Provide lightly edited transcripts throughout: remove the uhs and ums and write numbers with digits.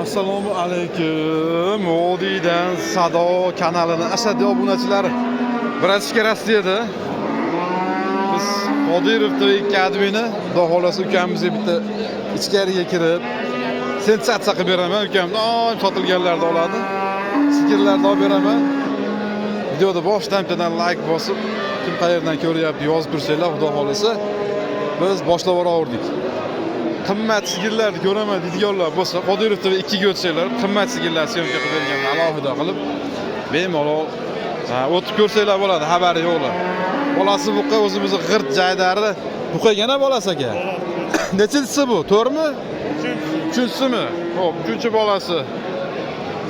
Assalomu alaykum. Vodiydan Sado kanalini ashaddiy obunachilari. Birazga Rossiyada. Biz Qodirov TV 2 admini, Xudo xolasa ukamizga bitta ichkariga kirib sensatsiya qilib beraman. Ukam doim sotilganlarni oladi. Sigirlarni olib beraman. Videoda boshidan bittadan like bosib, kim qayerdan ko'ryapti yozib tursanglar, Xudo xolasa biz boshlab boraverdik. Qimmat sigirlarni ko'raman deydiganlar bo'lsa, Qodirov TV 2 ga o'tsanglar, qimmat sigirlar syomka qilib berganman alohida qilib, bemalol o'tib ko'rsanglar bo'ladi, xabari yo'qlar. Bolasi buqa o'zimizni g'irt jaydari buqa yana bolasi aka. Nechinchisi bu? 4mi? Uchinchisimi? Xo'p, uchinchi bolasi.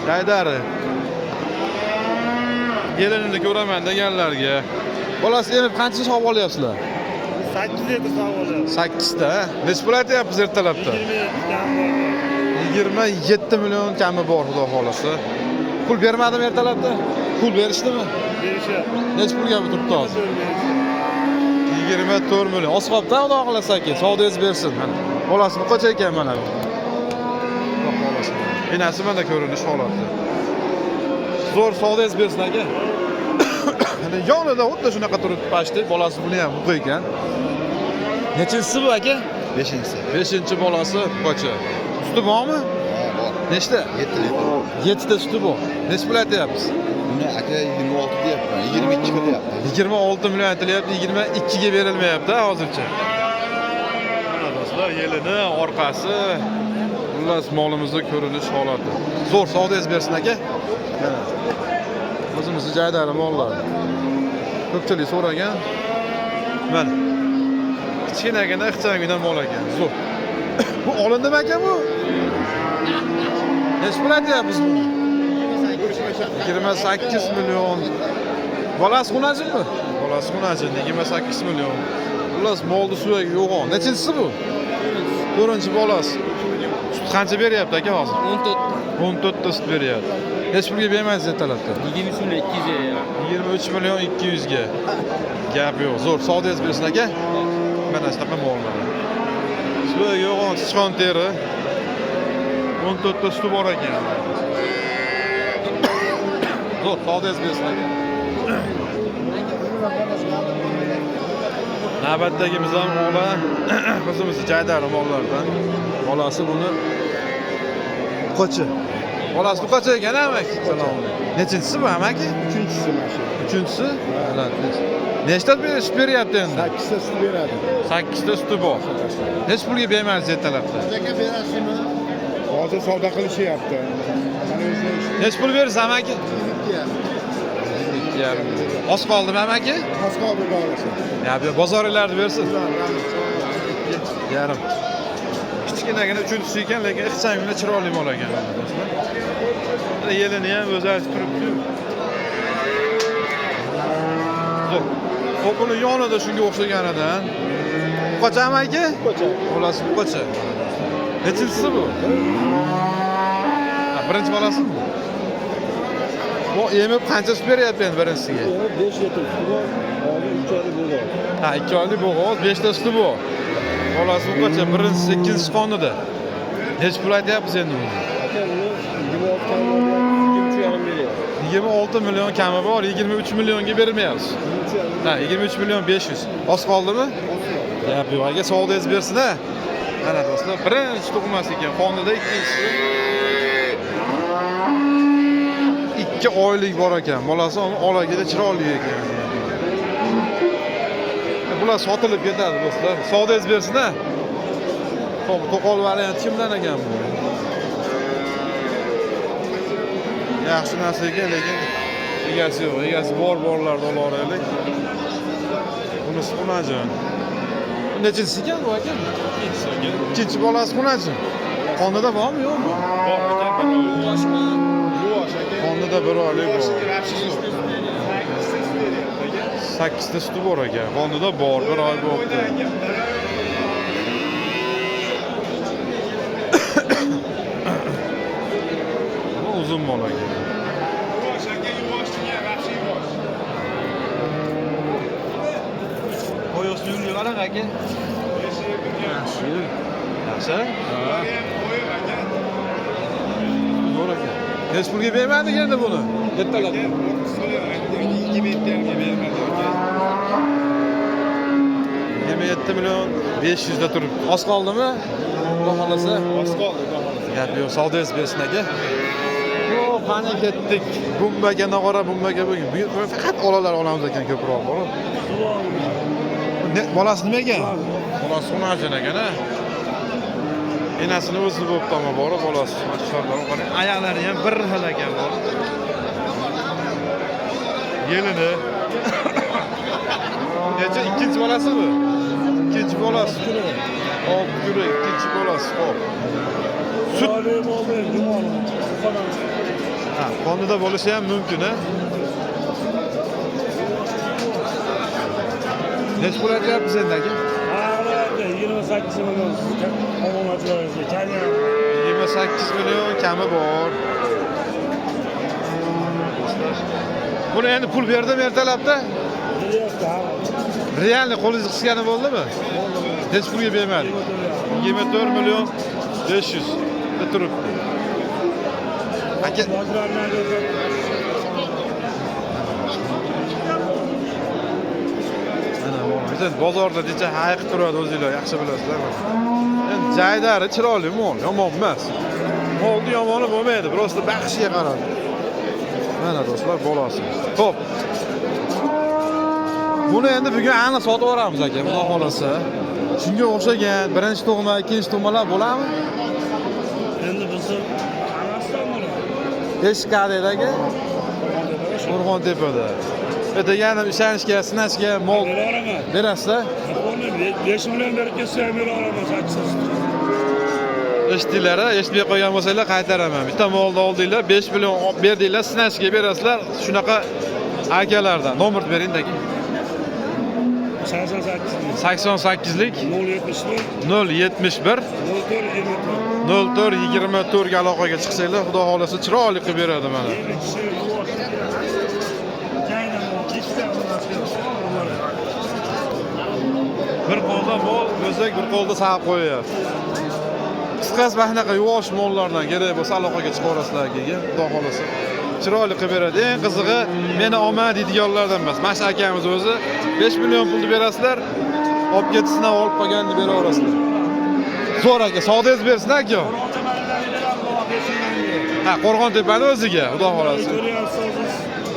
Jaydari. Kelinini ko'raman deganlarga. Bolasi emib qancha sog'ib olyapsizlar? 8 litr sog' bo'ladi. 8 ta. Necha pul aytyapmiz ertalabda? 27 kam bor. 27 million kami bor, xudo xolasa. Pul bermadimi ertalabda? Pul berishdimi? Berishyapti. Necha pulga bu turibdi hozir? 24 million. Oz qolibdi, xudo xolasa aka. Savdoyingiz bersin. Mana. Bolasi bu qancha ekan mana. Xudo xolasa. Enasi mana ko'rinish holati. Zo'r savdoyingiz bersin aka. Mana yonida xuddi shunaqa turibdi pashti. Bolasi buni ham buqa ekan. Nechinchisi bu aka? Beshinchisi. 5 bolasi buqacha. Suti bormi? Ha, bor. Nechta? 7 litr. 7 ta suti bor. Necha pul aytyapsiz? Buni aka 26 deyapman. 22 qilyapti. 26 million aytilyapti, 22 ga berilmayapti hozircha. Mana do'stlar, yelini, orqasi, xullas molimizni ko'rinish holati. Zo'r savdoyingiz bersin aka. Mana. O'zimizni jaydari mollar. Ko'pchilik so'ragan. Mana. Kichkinagina, ixchamgina mol ekan. Zo'r. Bu olindimi aka bu? Necha pul aytyapmiz buni? 28 million. Bolasi xunajinmi? Bolasi xunajin, 28 million. Xullas molni suyagi yo'g'on. Nechinchisi bu? 4-chi bolasi. Sut qancha beryapti aka hozir? 14. 14 ta sut beryapti. Necha pulga bermaysiz ertalabda? 23 million 200 ya. 23 million 200 ga. Gap yo'q. Zo'r, savdoyingiz bersin aka. Mana shunaqa mol mana. Suyagi yo'g'on sichqon teri. 14 ta suti bor ekan. Zo'r, savdoyingiz bersin aka. Navbatdagimiz ham o'g'lan o'zimizni jaydari mollardan. Bolasi buni buqacha. Bolasi buqacha ekan amaki. Salom. Nechinchisi bu amaki? Uchinchisi mana shu. Uchinchisi? Nechta sut beryapti endi? 8 ta sut beradi. 8 ta suti bor. Necha pulga bermaysiz ertalabda? Aka berasizmi? Hozir savdo qilishyapti. Mana o'zi Necha pul berasiz amaki? 2,5. 2,5. Oz qoldimi amaki? Oz qoldi borasi. Ya bu bozoringlarni bersin. Yarim. Kichkinagina uchinchisi ekan, lekin ixchamgina chiroyli mol ekan do'stlar. Mana yelini ham o'zi aytib turibdi. Zo'r. Xo'p, buni yonida shunga o'xshaganidan. Buqacha amaki? Buqacha. Bolasi buqacha. Nechinchisi bu? Ha, birinchi bolasimi bu? Bu emib qancha sut beryapti endi birinchisiga? 5 litr suti bor. Hozir 3 oylik bo'ldi. Ha, 2 oylik bo'g'oz, 5 ta suti bor. Bolasi buqacha, birinchisi, ikkinchisi qonida. Necha pul aytyapmiz endi buni? Aka buni 26 kam bor, 23,5 beryapti. 26 million kami bor, 23 millionga bermayapsiz. 23,5. Ha, 23 million 500. Oz qoldimi? Gap yo'q. Aka savdoyingiz bersin a. Mana do'stlar, birinchi tug'masi ekan, qonida ikkinchisi. 2 oylik bor ekan. Bolasi olagida chiroyli ekan. Bular sotilib ketadi do'stlar. Savdoyingiz bersin a. Xo'p, to'qol varianti kimdan ekan bu? Yaxshi narsa ekan, lekin egasi yo'q. Egasi bor, borlarni olaylik. Bunisi xunajin. Nechinchisi ekan bu aka? Ikkinchisi aka. Ikkinchi bolasi xunajin. Qonida bormi, yo'qmi? Bor aka, bir oy. Yuvosh aka. Qonida bir oylik bor. Yuvosh 8 ta suti bor ekan. Qonida bor, bir oy bo'libdi. Bu uzun mol ekan. Yuvosh aka, yuvosh degan, yaxshi yuvosh. Oyoq suyunli qarang aka. Yaxshi. Yaxshi? Qo'yiq aka. Necha pulga bermadik endi buni? Ertalab. Aka, 30 million aytdi, 27 ga bermadi aka. 27 million 500 da turibdi. Oz qoldimi? Xudo xolasa. Oz qoldi, xudo xohlasa. Gap yo'q, savdoyingiz bersin aka. Yo'q, qani ketdik. Bumbaga nog'ora, bumbaga bugun. Bugun faqat olalar olamiz ekan ko'proq, bor. Ne, bolasi nima ekan? Bolasi xunajin ekan, a? Enasini o'zi bo'libdi ammo bor bolasi. Mashalloh, qarang, oyoqlari ham bir xil ekan bor. Yelini. Necha ikkinchi bolasi bu? Ikkinchi bolasi. Hop, yurek, ikkinchi bolasi, hop. Sut Ha, qonida bo'lishi ham mumkin, a? Necha pul aytyapsiz endi aka? 28 million omonatlaringizga kami. 28 million kami bor. Buni endi pul berdim ertalabda. Beryapti, ha. Realni qo'lingizni qisgani bo'ldimi? Necha pulga bermadik? 24 million 500 da turibdi. Aka, Bozorlardan mana bu endi bozorda necha hayiqib turadi o'zinglar yaxshi bilasizlar. Endi jaydari chiroyli mol, yomon emas. Molni yomoni bo'lmaydi, просто baxshiga qaradi. Mana do'stlar, bolasi. Xo'p. Buni endi bugun aniq sotib yuboramiz aka, xudo xolasa. Shunga o'xshagan birinchi tug'ma, ikkinchi tug'malar bo'ladimi? Endi bizni hammasidan bo'ladi. Eshik qayerda aka? Qo'rg'ontepada. Deganim ishonishga, sinashga mol Bera olaman. berasizlar. 5 million berib ketsa ham bera olaman, 8. Eshitdinglar, eshitmay qo'ygan bo'lsanglar qaytaraman. Bitta molni oldinglar, 5 million olib berdinglar, sinashga berasizlar. Shunaqa akalardan. Nomer bering aka. 88 88lik 071 071 04 24. 04 24 ga aloqaga chiqsanglar, xudo xolasa chiroyli qilib beradi mana. Bir qo'lda mol, o'zak bir qo'lda saqib qo'yyapti. Qisqasi mana shunaqa yuvosh mollardan kerak bo'lsa aloqaga chiqaverasizlar akaga, xudo xolasa. Chiroyli qilib beradi. Eng qizig'i meni olma deydiganlardan emas. Mana shu akamiz o'zi 5 million pulni berasizlar, olib ketsin, olib qolganini beraverasizlar. Zo'r aka, savdoyingiz bersin aka. Ha, Qo'rg'ontepani o'ziga, xudo xolasa.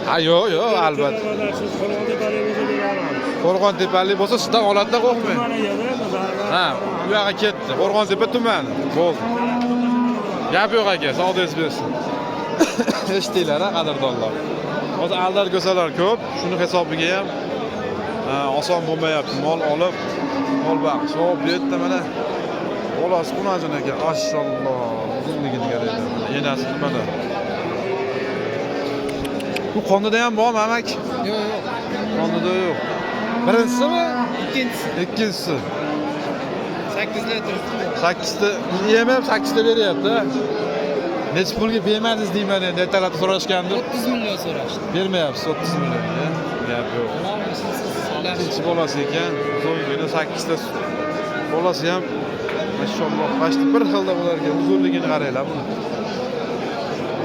Ha, yo'q, yo'q, albatta. Qo'rg'ontepalik bo'lsa, sizdan oladidan qo'rqmang. Ha, u yoqqa ketdi. Qo'rg'ontepa tumani. Bo'ldi. Gap yo'q aka, savdoyingiz bersin. Eshitdinglar, ha, qadrdonlar. Hozir aldar ko'salar ko'p, shuni hisobiga ham oson bo'lmayapti. Mol olib, mol baqish. Hop, bu yerda mana bolasi xunajin ekan. Mashalloh, uzunligini qaranglar. Mana enasi nimada? Bu qonida ham bormi, amak? Yo'q, yo'q. Qonida yo'q. Birinchisimi? Ikkinchisi Ikkinchisi. 8 litr. 8 ta yem ham 8 ta beryapti. Necha pulga bermadingiz deyman endi ertalab so'rashgandim. 30 million so'rashdi. Bermayapsiz 30 millionga. Gap yo'q. Ikkinchi bolasi ekan, uzungina 8 ta bolasi ham mashalloh, почти bir xilda bo'lar ekan. Uzunligini qaranglar buni.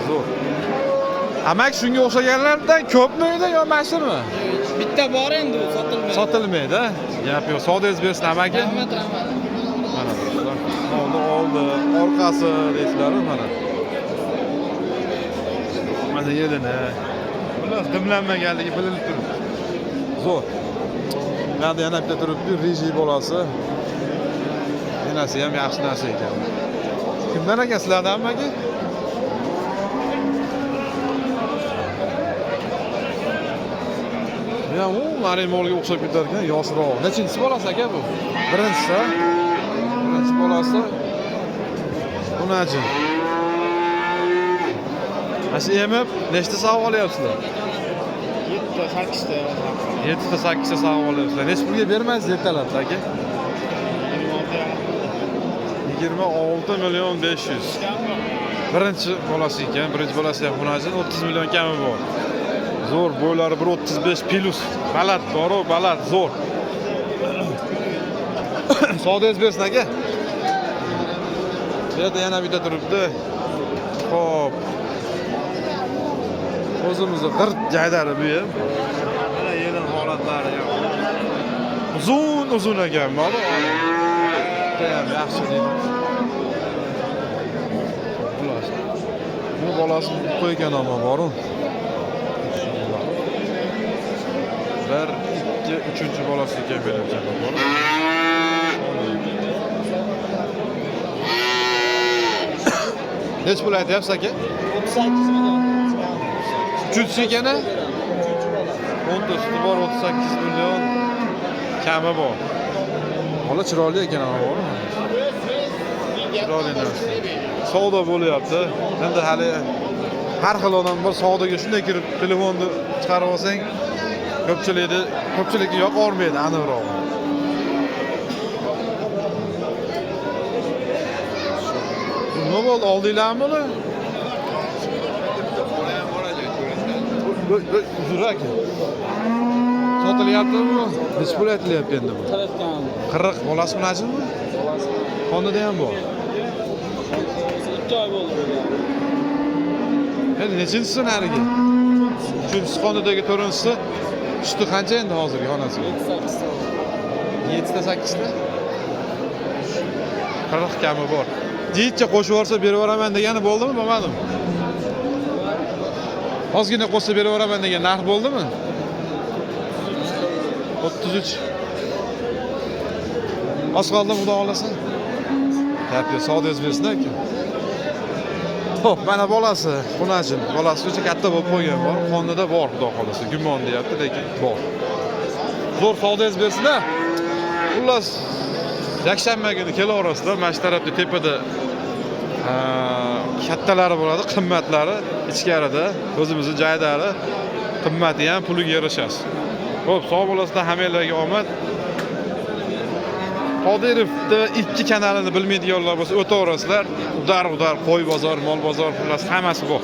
Zo'r. Amak shunga o'xshaganlardan ko'pmi edi yo mana shumi? Bitta bor endi u sotilmaydi. Sotilmaydi, a? Gap yo'q. Savdoyingiz bersin amaki. Rahmat, rahmat. Mana do'stlar, molni oldi, orqasi deysizlar mana. Mana yelini. Xullas dimlanmaganligi bilinib turibdi. Zo'r. Bu yerda yana bitta turibdi, reji bolasi. Enasi ham yaxshi narsa ekan. Kimdan ekan, sizlardanmi aka? Ya u nari molga o'xshab ketar ekan, yoshroq. Nechinchisi bolasi aka bu? Birinchisi. Birinchi bolasi. Bunajin. Mana shu emib nechta sovg'a olyapsizlar? 7 ta 8 ta. 7 ta 8 ta sovg'a olyapsizlar. Necha pulga bermaysiz ertalabda aka? 26 million 500. Birinchi bolasi ekan, birinchi bolasi ham xunajin 30 million kami bor. Zo'r, bo'ylari 1.35 plus. Baland, boru, baland, zo'r. Savdoyingiz bersin aka. Bu yerda yana bitta turibdi. Xo'p. O'zimizni g'irt jaydari bu ham. Mana yelin holatlari yo'q. Uzun uzun ekan mol. Judayam yaxshi deydi. Xullas. Bu bolasi qo'ygan ammo boru. Bir, ikki, uchinchi bolasi ekan menimcha bu boru. Nechi pul aytyapsiz aka? 38 million. Uchinchisi ekani? 10 ta suti bor, 38 million kami bor. Bola chiroyli ekan ammo bor. Chiroyli narsa. Savdo bo'lyapti. Endi hali har xil odam bor, savdoga shunday kirib telefonni chiqarib olsang, ko'pchilikka yoqormaydi aniqrog'i. Nima bo'ldi? Oldinglarmi buni? Uzr aka. Sotilyaptimi bu? Nechi pul aytilyapti endi bu? 40 kam. 40 bolasi bilanmi? Xonada ham bor. 2 oy bo'ldi bo'lgan. Endi nechinchisi narigi? Uchinchisi xonadagi to'rtinchisi. Suti qancha endi hozirgi xonasiga? 8 ta. 7 ta 8 ta. 40 kami bor. Jiyitcha qo'shib yuborsa berib yuboraman degani bo'ldimi, bo'lmadimi? Ozgina qo'shsa berib yuboraman degan narx bo'ldimi? 33. Oz qoldimi, xudo xohlasa? Gap yo'q, savdoyingiz bersin aka. Xo'p, mana bolasi, xunajin. Bolasi o'sha katta bo'lib qo'ygan bor, qonida bor, xudo xohlasa. Gumon deyapti, lekin bor. Zo'r savdoyingiz bersin-a. Xullas, yakshanba kuni kelaverasizlar, mana shu tarafda tepada kattalari bo'ladi, qimmatlari ichkarida, o'zimizni jaydari, qimmati ham puliga yarashasi. Xo'p, sog' bo'lasizlar, hammanglarga omad. Qodirovni ikki kanalini bilmaydiganlar bo'lsa o'taverasizlar. Udar udar qo'y bozor, mol bozor, xullas hammasi bor.